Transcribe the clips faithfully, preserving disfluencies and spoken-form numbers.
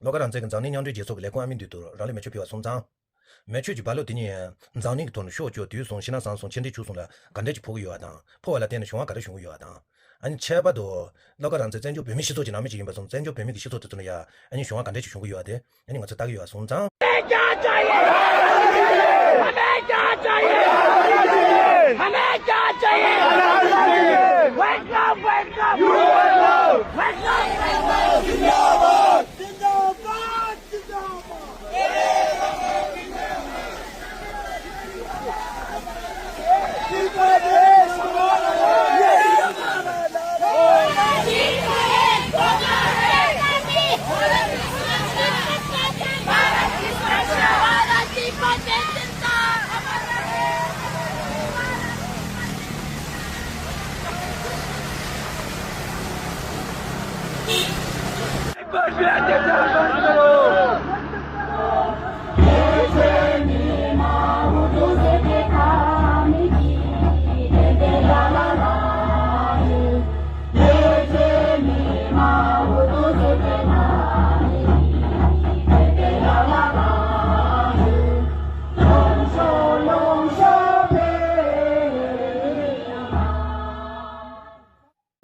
བློ་དགའ་རང་བཙན་གྱིས་འཛམ་གླིང་མཉམ་འབྲེལ་རྒྱལ་ཚོགས་ཀྱི་ལས་ཁུངས་ཨ་མི་འདུས་སྡོད་རང་ལས་མེ་མཆོད་ཕུལ་བ་སོང་ཙང་། མེ་མཆོད་ཀྱི་རྦ་ཀློག་དེ་ཉིད་འཛམ་གླིང་གི་ཐོག་ནས་ཤོག་བཅོས་དུས་གསུམ་ཕྱི་ནང་གསང་གསུམ་ཕྱི་འབྲེལ་བྱུག་གསུམ་ལ་ག་འདྲ་ཅིག་ཕོག་གི་ཡོད་པ་དང་། ཕོག་པ་ལ་བརྟེན་ནས་གཞུང་བ་ག་འདྲ་བྱུང་གི་ཡོད་པ་དང་། ཨ་ནི་ཁྱད་པར་དུ། བློ་དགའ་རང་བཙན་བཙན་བྱོལ་བོད་མིའི་སྤྱི་ཚོགས་ཀྱི་ནང་མི་ཅིག་ཡིན་པ་སོང་བཙན་བྱོལ་བོད་མི་གི་སྤྱི་ཚོགས་དེ་ཚོ་ལ་ཡ་ཨ་ནི་གཞུང་བ་ག་འདྲ་ཅིག་བྱུང་གི་ཡོད་པ་དེ་ཨ་ནི་ང་ཚོས་ལྟ་གི་ཡོད་པ་སོང་ཙང་།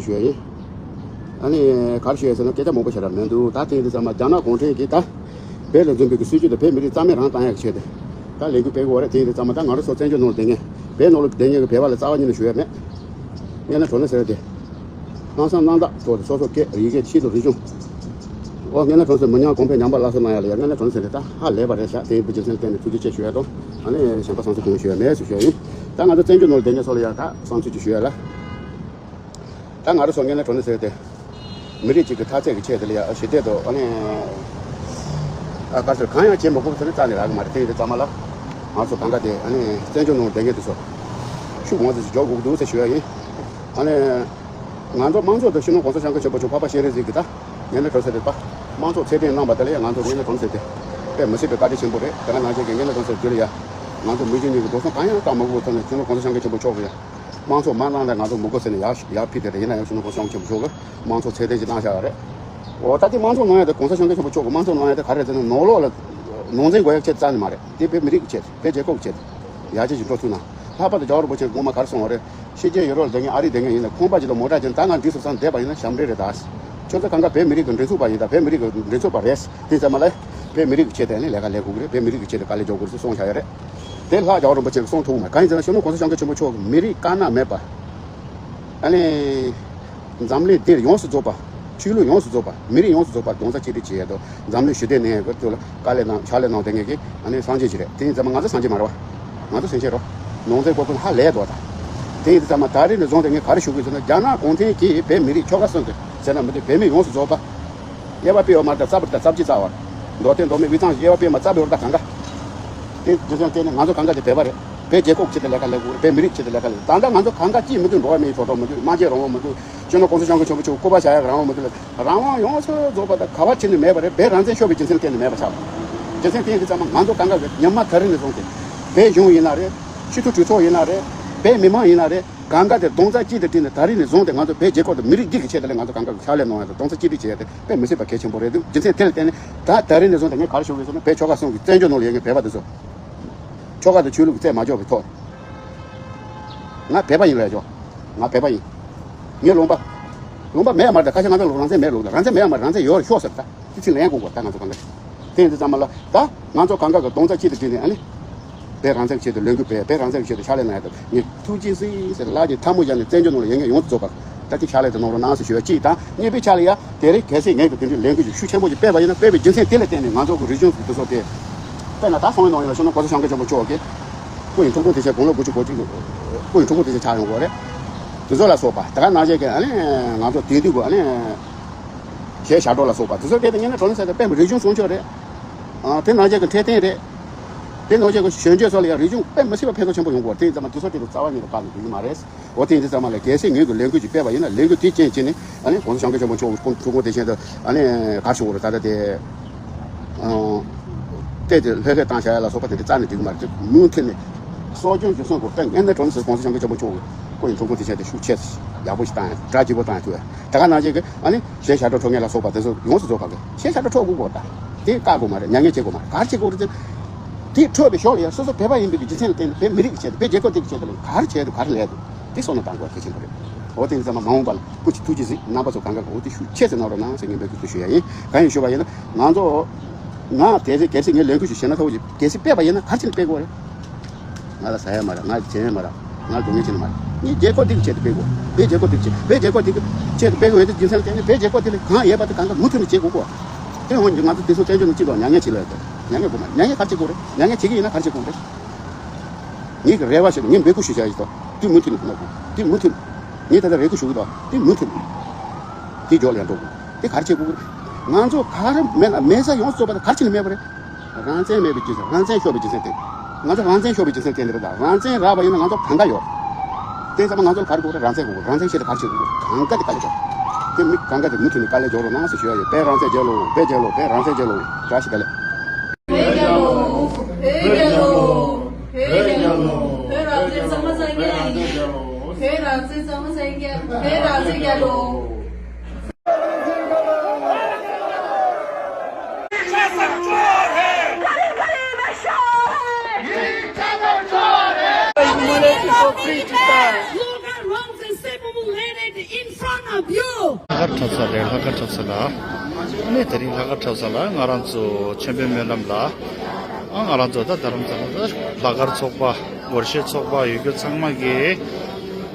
ཞུ་ཡ་ཡིན། ཨ་ནི་ག་རེ་ཞུ་ཡ་ཟེར་ན་སྐད་ཆ་མང་པོ་བཤད་ར་མི་འདུག་ད་དེང་དུས་ཚང་མ་རྒྱ་ནག་གུང་ཁྲན་གྱིས་ད་བོད་ལ་འཛིན་པའི་གི་སྲིད་བྱུས་དེ་བོད་མི་རིགས་རྩ་མེད་རང་བཏང་ཡག་གི་ཆེད་དུ་ད་ལས་འགུལ་སྤེལ་གི་ཡོད་རེད། དེང་དུས་ཚང་མ་ད་ང་རང་ཚོ་བཙན་བྱོལ་ནང་ལ་བསྡད་མཁན་བོད་ནང་ལ་བསྡད་མཁན་གི་བོད་པ་ལ་རྩ་བ་ཉིད་ནས་ཞུ་ཡ་མེད། དངོས་གནས་དྲང་གནས་ཟེར་ཏེ། ལྷག་བསམ་རྣམ་དག་ཐོག་ཏུ་སོ་སོ་སྐད་ཡི་གེ་ཆེད་དུ་རིག་གཞུང་། ཨོ་དངོས་གནས་དྲང་གནས་མི་ཉམས་གོང་འཕེལ་ཉམས་པ་སླར་གསོ་གནང་ཡ་ལ་ཡ་དངོས་གནས་དྲང་གནས་ཟེར་ཏེ་ད་ཧ་ལས་པ་རེད་ཤག་དེ་ཡིན་པའི་རྒྱུ་མཚན་བརྟེན་ནས་ཐུགས་རྗེ་ཆེ་ཞུ་ཡ་དང་ཨ་ནི་གཞན་པ་བསམ་ཚུལ་གང་ཡང་ཞུ་ཡ་མེད་ཟེར་ཞུ་ཡ་ཡིན། ད་ང་ཚོ་བཙན་བྱོལ་ནང་ལ་བསྡད་མཁན་ཚོ་ལ་ཡ་ད་བསམ་ཚུལ་ཅིག་ཞུ་ཡ་ལ། ད་ང་རང་ཚོ་དངོས་གནས་དྲང་གནས་ཟེར་ཏེ། མི་རིགས་གཅིག་གི་མཐའ་ཚད་ཀྱི་ཆེད་དུ་ལ་ཡ་ཞི་བདེ་དང་ཨ་ནི། ཨ་ག་ཟེར་གང་ཡང་བྱེད་མི་དགོས་ཟེར་ནས་རྩ་ནས་རག་གི་མ་རེད། དེ་ཡིན་དུས་ཚང་མ་ལ། ང་ཚོ་གང་ག་དེ་ཨ་ནི་བཙན་བྱོལ་ནང་བསྡད་མཁན་དེ་ཚོ། ཤུགས་མང་ཙམ་ཞིག་འཇོག་དགོས་ཀྱི་འདུག་ཟེར་ཞུ་ཡ་ཡིན། ཨ་ནི། ང་ཚོ་དམངས་གཙོ་དང་སྤྱི་ནོར་གོང་ས་སྐྱབས་མགོན་ཆེན་པོ་མཆོག་འཕགས་པ་སྤྱན་རས་གཟིགས་ཀྱི་ད། དངོས་གནས་དྲང་གནས་ཟེར་ཏེ་ད། དམངས་གཙོ་ཚད་ལྡན་གནང་བ་དེ་ལ་ཡ་ང་ཚོ་དངོས་གནས་དྲང་གནས་ཟེར་ཏེ། དཔེ་མི་སྲིད་པའི་བཀའ་དྲིན་ཆེན་པོ་རེད། དེ་ག་ནང་བཞིན་གྱི་དངོས་གནས་དྲང་གནས་ཟེར་རྒྱུ་ལ་ཡ། ང་ཚོ་མི་རྒྱུ་གཉིས་ཀྱི་རྡོག་རྩ་གང་ཡང་བཏང་མ་དགོས་པའི་ཐོག་ནས་སྤྱི་ནོར་གོང་ས་སྐྱབས་མགོན་ཆེན་པོ་མཆོག་གིས་ཡ། དམངས་གཙོ་མ་གནང་ན་ང་ཚོ་མི་དགོས་ཟེར་ནས་ཡར་ཡར་ཕུལ་ཏེ་རེད། ཡིན་ན་ཡང་སྤྱི་ནོར་གོང་ས་སྐྱབས་མགོན་ཆེན་པོ་མཆོག་གིས་དམངས་གཙོ་ཚད་ལྡན་ཞིག་གནང་བཞག་ཡོད་རེད། འོ་ད་དེ་དམངས་གཙོ་གནང་ཡ་དེ་གོང་ས་སྐྱབས་མགོན་ཆེན་པོ་མཆོག་གིས་དམངས་གཙོ་གནང་ཡ་དེ་ག་རེ་རེད་ཟེར་ན་ནང་ལོགས་ལ་ནང་འཛིང་དགོས་ཡ་ཆེད་རྩ་ནས་མ་རེད། དེ་བོད་མི་རིགས་ཀྱི་ཆེད་བོད་རྒྱལ་ཁབ་ཀྱི་ཆེད་ཡར་རྒྱས་ཀྱི་འགྲོ་ཐུབ་ན། ལྷག་པར་དུ་རྒྱལ་བ་རིན་པོ་ཆེས་སྔོན་མ་ག་རེ་གསུངས་པ་རེད། ཕྱི་རྒྱལ་ཡུ་རོབ་ལ་བསྡད་མཁན་ཨ་རི་བསྡད་མཁན་ཡིན་ན་ཁང་པ་ཅིག་དང་མོ་ཊ་ཅིག་ད་ང་འགྲིག་སོང་བསམ་བསྡད་པ་ཡིན་ན་ཞབས་འདྲེན་རེད་ད། ཁྱོད་ཚོ་གང་ག་བོད་མི་རིགས་ཀྱི་མགྲིན་ཚབ་པ་ཡིན་ད་བོད་མི་རིགས་ཀྱི་མགྲིན་ཚབ་པ་རེད། དེ་ཙམ་མ་ལས། བོད་མི་རིགས་ཀྱི་ཆེད་དུ་ནི་ལས་ཀ་ལས་དགོས་ཀྱི་རེད། བོད་མི་རིགས་ཀྱི་ཆེད་དུ་དཀའ་ལས་རྒྱག་དགོས་རེད་ཟེར་གསུངས་བཞག་ཡོད་རེད། དེ་ལྷག་རྒྱལ་བ་རིན་པོ་ཆེ་གིས་གསུངས་ཐུབ་མ་གང་ཡིན་ཟེར་ན་སྤྱི་ནོར་གོང་ས་སྐྱབས་མགོན་ཆེན་པོ་མཆོག་གིས་མི་རིགས་དཀར་ནག་མེད་པ། ཨ་ནི། འཛམ་གླིང་འདིར་ཡོངས་སུ་རྫོགས་པ། ཆོས་ལུགས་ཡོངས་སུ་རྫོགས་པ། མི་རིགས་ཡོངས་སུ་རྫོགས་པ་རྡོག་རྩ་གཅིག་སྒྲིལ་བྱེད་ཡ་དང་འཛམ་གླིང་ཞི་བདེ་གནས་ཡ་གི་ཐོག་ལ་དཀའ་ལས་གནང་ཕྱག་ལས་གནང་བསྡད་མཁན་གྱི་ཨ་ནི་སངས་རྒྱས་ཅིག་རེད། དེ་ཡིན་ཙང་མ་ང་ཚོ་སངས་རྒྱས་མ་རེད་བ། ང་ཚོ་སེམས་ཅན་རོ། ནང་ཚན་གོ་ཀུན་ཧ་ལས་དོ་ད། དེ་ཡིན་ཙང་མ་ད་རེས་ནས་བཟུང་སྟེ་ངས་ག་རེ་ཞུ་དགོས་ཟེར་ན་རྒྱ་ནག་གུང་ཁྲན་གྱིས་བོད་མི་རིགས་ཆོལ་ཁ་གསུམ་གྱི་ཟེར་ན་མི་འདུག་བོད་མི་ཡོངས་སུ་རྫོགས་པ། དབྱེ་བ་སྤེལ་བ་མ་རེད་ད་རྩ་བར་ད་རྩ་བརྒྱུད་རྩ་བར། མདོ་སྟོད་མདོ་སྨད་དབུས་གཙང་དབྱེ་བ་སྤེལ་མ་རྩ་བའི་བར་ད་གང་ག་དེ་རྒྱུ་མཚན་བརྟེན་ནས་ང་ཚོ་གང་ག་དེ་བོད་པ་རེད། བོད་རྒྱལ་ཁབ་ཆེད་དུ་ལས་ཀ་ལས་དགོས་རེད། བོད་མི་རིགས་ཆེད་དུ་ལས་ཀ་ལས་དགོས། ད་ལྟ་ང་ཚོ་གང་ག་ཅིས་མི་འདུག་འགྲོ་བ་མིའི་ཐོབ་ཐང་མི་འདུག་སྨྲ་བརྗོད་རང་དབང་མི་འདུག་སྤྱི་ནོར་གོང་ས་སྐྱབས་མགོན་ཆེན་པོ་མཆོག་སྐུ་པར་བཞག་ཡག་རང་དབང་མི་འདུག་ལ་རང་དབང་ཡོངས་སུ་རྫོགས་པ་དང་ག་བ་ཕྱིན་ནས་མེད་པ་རེད། བོད་རང་བཙན་ཤོར་བའི་རྒྱུ་མཚན་བརྟེན་ནས་མེད་པ་ཆགས། རྒྱུ་མཚན་བརྟེན་དུས་ཙམ་པ་ང་ཚོ་གང་ག་གི་ཉི་མ་ད་རེས་ནས་བཟུང་སྟེ་བོད་གཞུང་ཡིན་ན་རེད། སྤྱི་འཐུས་གྲོས་ཚོགས་ཡིན་ན་རེད། བོད་མི་མང་ཡིན་ན་རེད། གང་ག་དེ་རྡོག་རྩ་གཅིག་ཏུ་བསྒྲིལ་ནས་ད་རེས་ནས་བཟུང་སྟེ་ང་ཚོ་བོད་རྒྱལ་ཁབ་དང་མི་རིགས་འདི་གི་ཆེད་དུ་ལ་ང་ཚོ་གང་ག་གི་ཕྱག་ལས་གནང་ཡ་དང་རྡོག་རྩ་གཅིག་སྒྲིལ་བྱེད་ཡ་དེ་དཔེ་མི་སྲིད་པ་གལ་ཆེན་པོ་རེད་འདུག་རྒྱུ་མཚན་དེ་ལ་བརྟེན་ནས་ད་ད་རེས་ནས་བཟུང་སྟེ་ངས་ག་རེ་ཞུ་དགོས་ཟེར་ན་བོད་ཆོལ་ཁ་གསུམ་གྱི་བཙན་བྱོལ་ནང་ལ་ཡོད་མཁན་བོད་པ་དེ་ཚོ། ཆོལ་ཁ་དང་ཆོས་ལུགས་ཀྱི་རྩད་མ་འཇོག་པའི་ཐོག་ང་བོད་པ་ཡིན་ལབ་ཆོག་ང་བོད་པ་ཡིན། ངའི་ལུང་པ། ལུང་པ་མེད་ཡ་མ་རེད་ད། ཁ་ཤས་ང་ཚོ་ལ་རང་བཙན་མེད་ལུགས་ལ་རང་བཙན་མེད་ཡ་མ་རེད། རང་བཙན་ཡོད་རེད་ཤོག་ཟེར་ད། དེ་ཚིག་ལན་གོ་དགོས་ད་ང་ཚོ་གང་ག་དེ་ཡིན་དུས་ཙམ་པ་ལ་ད་ང་ཚོ་གང་ག་གི་རྡོག་རྩ་གཅིག་ཏུ་བསྒྲིལ་ནས་ཨ་ནི། བོད་རང་བཙན་གྱི་ཆེད་དུ་ལས་འགུལ་སྤེལ་བོད་རང་བཙན་གྱི་ཆེད་དུ་ཕྱག་ལས་གནང་ཡ་དང་ངས་ཐུགས་རྗེ་གཟིགས་ཟེར་ལག་གི་ཐལ་མོ་སྦྱར་ནས་བཙན་བྱོལ་ནང་ལ་ཡོད་མཁན་ཡོངས་སུ་རྫོགས་པ་ད་ལྟའི་ཕྱག་ལས་དེ་གནང་རོགས་གནང་ཟེར་ཞུ་བ་གཅིག་དང་གཉིས་པའི་ཆ་ལ་ཡ་དེ་རིང་གལ་སྲིད་ངས་ཀྱི་དེ་འདྲའི་ལས་འགུལ་ཞིག་ཤུགས་ཆེན་པོ་ཞིག་སྤེལ་བ་ཡིན་ན་སྤེལ་བའི་རྒྱུ་མཚན་དེ་ལ་བརྟེན་ནས་ང་ཚོ་གི་རིག་གཞུང་གི་དེ་ཚོ་དེ་དཔེར་ན་ད་སང་ཉིན་གནངས་ཉིན་ལ་སྤྱི་ནོར་གོང་ས་སྐྱབས་མགོན་ཆེན་པོ་མཆོག་གིས་སྐུ་ཡི་འཁྲུངས་སྐར་དེ་ཆ་དགུང་ལོ་དགུ་བཅུ་གོ་གཅིག་སྐུ་ཡི་འཁྲུངས་སྐར་དེ་ཆ་ཆགས་ཡོང་གི་རེད། དེ་ཚོ་ལ་སོགས་པ་ད་ག་ནང་བཞིན་གྱི་ཨ་ནི་ང་ཚོ་དེང་དུས་ཀྱི་ཨ་ནི་གཞས་ཞབས་བྲོ་ལ་སོགས་པ་དེ་ཚོ་སྐད་དེ་ཉན་ན་དྲང་གནས་ཟེར་ཏེ་དཔེ་མི་རིག་གཞུང་སྲུང་སྐྱོབ་རེད། ཨ་དེ་ནང་བཞིན་གྱི་འཕྲོད་བསྟེན་རེད། དེ་ནང་བཞིན་གྱི་གཞོན་སྐྱེས་ཚོ་ལ་ཡང་རིག་གཞུང་དཔེ་མི་སྲིད་པ་ཕན་ཐོགས་ཆེན་པོ་ཡོང་གི་རེད། དེ་ཡིན་ཙང་མ་དེ་ཚོ་དེ་ཚོ་རྩ་བ་ཉིད་ནས་བཀག་ནས་འདུག་གི་མ་རེད། འོ་དེ་ཡིན་དུས་ཙམ་པ་ལ་གལ་སྲིད་ངོས་ཀྱི་ལས་འགུལ་ཅིག་སྤེལ་བ་ཡིན་ན་ལས་འགུལ་དེའི་རྐྱེན་བྱས་ནས་ཨ་ནི་༸གོང་ས་༸སྐྱབས་མགོན་ཆེན་པོ་མཆོག་གི་སྐུ་འཁྲུངས་སྐར་དེ་བཞིན་དུ་ཨ་ནི་ག་རེ་ཞུ་དགོས་རེད་ད་ལྟ་དེ་ཨང་བལྟས་ཏེ་ལྷོད་ལྷོད་བཏང་བཞག་ཡ་ལ་སོགས་པ་དེ་འདྲ་རྩ་ནས་འགྲིག་གི་མ་རེད། དེ་མུ་མཐུད་ནས་གསོ་སྐྱོང་བྱེད་སྲོལ་གོ་དཔེ་ངན་ནས་གྲོང་གསེབ་༸གོང་ས་༸སྐྱབས་མགོན་ཆེན་པོ་མཆོག་གི་སྐུ་ཡི་འཁྲུངས་སྐར་དེ་བཞིན་དུ་ཤུགས་ཆེ་ཡག་པོ་ཞིག་བཏང་ཡ་གྲ་རྒྱས་པོ་བཏང་ཡ་ཐུབ་ཡ་ད་ག་ནང་བཞིན་གྱི་ཨ་ནི་གཞས་ཞབས་བྲོ་འཁྲབ་མཁན་ལ་སོགས་པ་དེ་ཚོ་ཡོངས་སུ་རྫོགས་པ་གི་གཞས་ཞབས་བྲོ་འཁྲབ་དགོས་གོ་ད། དེ་བཀག་དགོས་མ་རེད། མྱ་ངན་བྱེད་དགོས་མ་རེད། ག་རེ་བྱེད་དགོས་རེད་ཟེར། དེ་འཕྲོས་པའི་ཞོར་ལ་ཡང་སོ་སོ་བོད་པ་ཡིན་པའི་གི་རྒྱུ་མཚན་ལ་བརྟེན་ནས་བོད་མི་རིགས་ཀྱི་ཆེད་དུ་བོད་རྒྱལ་ཁབ་དེ་གི་ཆེད་དུ་ལ་ག་རེ་བྱས་འདུག་ག་རེ་ལས་འདུག་དེ་བསམ་བློ་གཏང་དགོས་གལ་ཆེན་པོ་རེད། འོ་དེ་ཡིན་ཙང་མ་མ་འོངས་པ་ལ་སྐུ་མཁྱེན་ཐུགས་རྗེ་གཟིགས། རྣམ་པ་ཚོ་གང་ག་གི་འོ་དེ་ཤུགས་ཆེ་ཙམ་གནང་རོགས་གནང་ཟེར་ངས་འབོད་སྐུལ་ཞུ་ཡ་ཡིན། གང་ཡིན་ཞུ་བ་ཡིན་ན་ང་ཚོ་ང་དེ་ཚེ་གལ་སྲིད་ངས་ལས་འགུལ་ཞིག་བྱས་ན་ཁ་བོ་ཞིག་གལ་སྲིད་སྤེལ་བ་ཡིན་ན་ག་རེ་བྱས་ནས་སྤེལ་དགོས་རེད། ང་ལ་ཟ་ཡ་མ་རག་ང་ལ་བྱེད་ཡ་མ་རག་ང་ལ་སྡུག་བསྔལ་བྱེད་ནི་མ་རེད། ངས་རྒྱལ་ཁབ་འདི་གི་ཆེད་དུ་སྤེལ་དགོས། བོད་རྒྱལ་ཁབ་འདི་གི་ཆེད་བོད་རྒྱལ་ཁབ་འདི་གི་ཆེད་དུ་སྤེལ་དགོས་ཡོད་དུས་རྒྱུ་མཚན་ལ་བརྟེན་ནས་བོད་རྒྱལ་ཁབ་འདི་ལ་གང་ཡོད་པ་དེ་གང་ག་མུ་མཐུད་ནས་བྱེད་དགོས་གོ། དེ་ཡང་ང་ཚོ་དེ་ཚོ་བཙན་བྱོལ་ནང་སྤྱི་ཚོགས་མྱ་ངན་བྱེད་ལ་ཡོད་དོ། མྱ་ངན་དགོས་མ་མྱ་ངན་ག་རེ་བྱེད་དགོས་རེད། མྱ་ངན་བྱེད་ཀྱི་ཡིན་ན་ག་རེ་བྱེད་དགོས་རེད། ངེད་ཀྱི་རེ་བ་ཞིག་ངས་འབོད་སྐུལ་ཞུ་བྱ་ཡིན་དོ། དེ་མུ་མཐུད་ནས་གནང་དགོས། དེ་མུ་མཐུད་ནས་ངས་ད་ལྟ་རེ་སྐུལ་ཞུ་གི་དོ། དེ་མུ་མཐུད་ནས་དེ་འཇོག་ལ་ཡང་འགྲོ་དགོས། དེ་ག་རེ་བྱེད་དགོས་རེད། ང་ཚོ་ག་རེ་མེད་ན་མེད་ས་ཡོངས་སུ་རྫོགས་པ་དེ་ག་རེ་བྱས་ནས་མེད་པ་རེད། རང་བཙན་མེད་པའི་རྒྱུ་མཚན། རང་བཙན་ཤོར་བའི་རྒྱུ་མཚན་དེ། ང་ཚོ་རང་བཙན་ཤོར་བའི་རྒྱུ་མཚན་དེ་འདྲ་དང་རང་བཙན་རག་པ་ཡིན་ན་ང་ཚོ་གང་ག་ཡོད། དེ་ཚང་མ་ང་ཚོ་ལ་ག་རེ་དགོས་རེད། རང་བཙན་དགོས། རང་བཙན་ཆེད་དུ་ག་རེ་བྱེད་དགོས། གང་ག་དེ་དཀའ་ལས་འཇོག་དེ་མི་གང་ག་དེ་མུ་མཐུད་ནས་དཀའ་ལས་འཇོག་རོགས་གནང་ཟེར་ཞུ་ཡ་ཡོད། བོད་རང་བཙན་རྒྱལ་ལོ། བོད་རྒྱལ་ལོ། བོད་རང་བཙན་རྒྱལ་ལོ། བཀྲ་ཤིས་བདེ་ལེགས། བོད་རྒྱལ་ལོ། བོད་རྒྱལ་ལོ། བོད་རྒྱལ་ལོ། བོད་རང་བཙན་གཙང་མ་གཙང་རྐྱང་ཡིན། བོད་རང་བཙན་གཙང་མ་གཙང་རྐྱང་། བོད་རང་བཙན་རྒྱལ་ལོ། Slogan runs inseparable landed in front of you. ལྷག་དཀར་འཁྲབ་ས་རེད། ལྷག་དཀར་འཁྲབ་ས་ལ། ཨ་ནི་དེ་རིང་ལྷག་དཀར་འཁྲབ་ས་ལ་ང་རང་ཚོ་མཆོད་འབུལ་སྨོན་ལམ་ལ། ཨ་ང་རང་ཚོ་ད་རྡ་རམ་ས་ལ་ལྷག་དཀར་ཚོགས་པ། སྒོར་གཞས་ཚོགས་པ་ཡོད་རྒྱུ་ཚང་མ་གིས།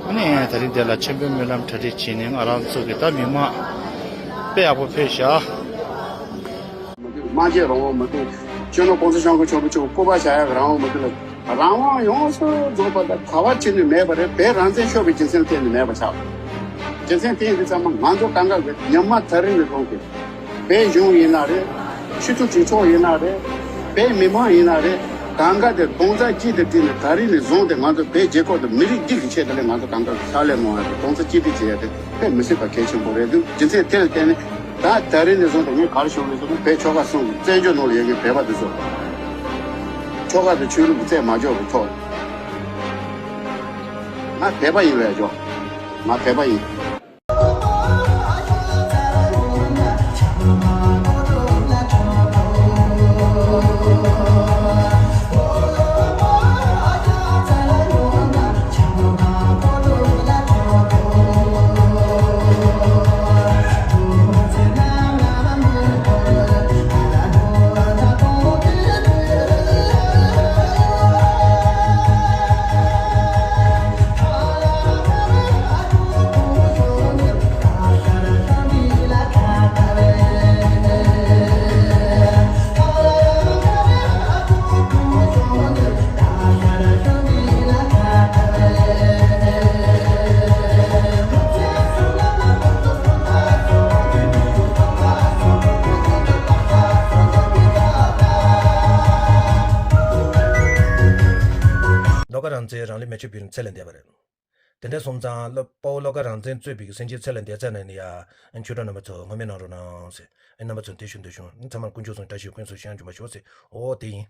ཨ་ནི་དེ་རིང་དེ་ལ་མཆོད་འབུལ་སྨོན་ལམ་གྲ་སྒྲིག་བྱས་ནས་ང་རང་ཚོ་གི་ད་མི་མང་དཔེ་ཡག་པོ་ཕེབས་ཤག་དམངས་གཅེས་རང་དབང་མི་འདུག་སྤྱི་ནོར་༸གོང་ས་༸སྐྱབས་མགོན་ཆེན་པོ་མཆོག་སྐུ་པར་བཞག་ཡག་རང་དབང་མི་འདུག་ལ། རང་དབང་ཡོངས་སུ་རྫོགས་པ་དང་ག་བ་ཕྱིན་ནས་མེད་པ་རེད། བོད་རང་བཙན་ཤོར་བའི་རྒྱུ་མཚན་བརྟེན་ནས་མེད་པ་ཆགས། རྒྱུ་མཚན་དེ་ཡིན་དུས་ཚང་མ་ང་ཚོ་གང་ག་གི་ཉི་མ་ད་རིང་ནས་བཟུང་སྟེ། བོད་གཞུང་ཡིན་ན་རེད། སྤྱི་འཐུས་གྲོས་ཚོགས་ཡིན་ན་རེད། བོད་མི་མང་ཡིན་ན་རེད། གང་ག་དེ་རྡོག་རྩ་གཅིག་ཏུ་བསྒྲིལ་ནས་ད་རིང་ནས་བཟུང་སྟེ་ང་ཚོ་བོད་རྒྱལ་ཁབ་དང་མི་རིགས་འདི་གི་ཆེད་དུ་ལས་ང་ཚོ་གང་ག་གི་ཕྱག་ལས་གནང་ཡ་དེ་རྡོག་རྩ་གཅིག་སྒྲིལ་བྱེད་ཡ་དེ་དཔེ་མི་སྲིད་པ་གལ་ཆེན་པོ་རེད་འདུག་རྒྱུ་མཚན་དེ་ལ་བརྟེན་ནས། ད་ད་རིང་ནས་བཟུང་སྟེ་ངས་ག་རེ་ཞུ་གི་ཡོད་ཟེར་ན། བོད་ཆོལ་ཁ་གསུམ་གྱི་བཙན་བྱོལ་ནང་ལ་ཡོད་མཁན་བོད་པ་འདི་ཚོ་ཆོལ་ཁ་དང་ཆོས་ལུགས་ཀྱི་རྩོད་མ་འཇོག་གི་ཐོག་ང་བོད་པ་ཡིན་པས་ཆོག་ང་བོད་པ་ཡིན། བློ་དགའ་རང་བཙན་རང་ལུས་མེ་མཆོད་འབུལ་ཚད་ལས་འདས་པ་རེད། དེ་འདྲ་སོང་ཙང་སློབ་དཔའ་བོ་བློ་དགའ་རང་བཙན་གཙོས་པའི་སེམས་ཅན་ཚེ་ལ་འདས་ཚར་ནས་ནི་ཡ། ཆོས་གྲོགས་རྣམ་པ་ཚོ་ངོ་མས་གནང་རོགས་གནང་ཟེར། ཨེ་རྣམ་པ་ཚོ་འདི་ཞུ་འདི་ཞུ་ཚང་མར་དཀོན་མཆོག་གསུམ་བཀྲ་ཤིས་ཤོག་ཀུན་སུ་ཤིས་ཡང་འབྱུང་བར་ཤོག་ཟེར། འོ་དེ་ཡིན།